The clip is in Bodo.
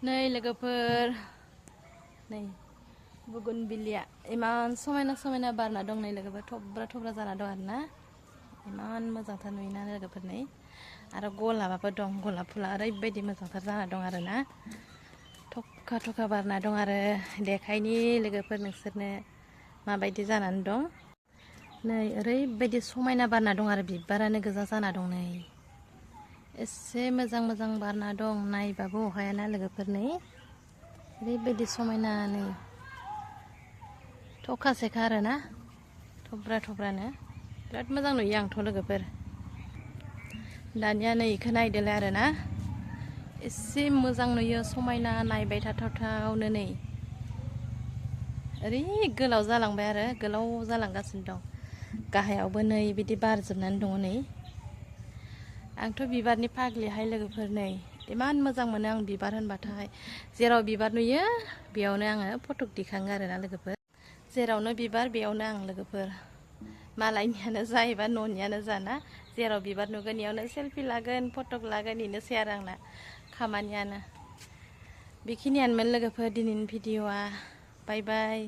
नै लोगोफोर नै बुगुनभिलिया इमान समायना समायना बारना दं नै लोगोफोर थब्रा थब्रा जाना दं आरोना इमान मोजांथार नुयोना लोगोफोर नै आरो गलाबाबो दं गलाब फुला ओरैबायदि मोजांथार जाना दं आरोना थखा थखा बारना दं आरो देखायनि लोगोफोर नोंसोरनो माबायदि जानानै दं नै ओरैबायदि समायना बारना दं आरो बिबारानो गोजा जाना दं नै एसे मोजां मोजां बारना दं नायबाबो अहायाना लोगोफोर नै ओरैबायदि समायना नै थखासेखा आरोना थब्रा थब्रानो बिराद मोजां नुयो आंथ' लोगोफोर दानिया नै इखौ नायदोलाय आरोना एसे मोजां नुयो समायना नायबाय थाथावथावनो नै ओरै गोलाव जालांबाय आरो गोलाव जालांगासिनो दं गाहायावबो नै बिदि बारजोबनानै दङ नै आंथ' बिबारनि फाग्लिहाय लोगोफोर नै इमान मोजां मोनो आं बिबार होनबाथाय जेराव बिबार नुयो बेयावनो आङो फटक दिखाङो आरोना लोगोफोर जेरावनो बिबार बेयावनो आं लोगोफोर मालायनियानो जा एबा न'नियानो जाना जेराव बिबार नुगोन इयावनो सेलफि लागोन फटक लागोन बेनोसै आरो आंना खामानियानो बेखिनियानोमोन लोगोफोर दिनैनि भिडिअ'आ बाय बाय।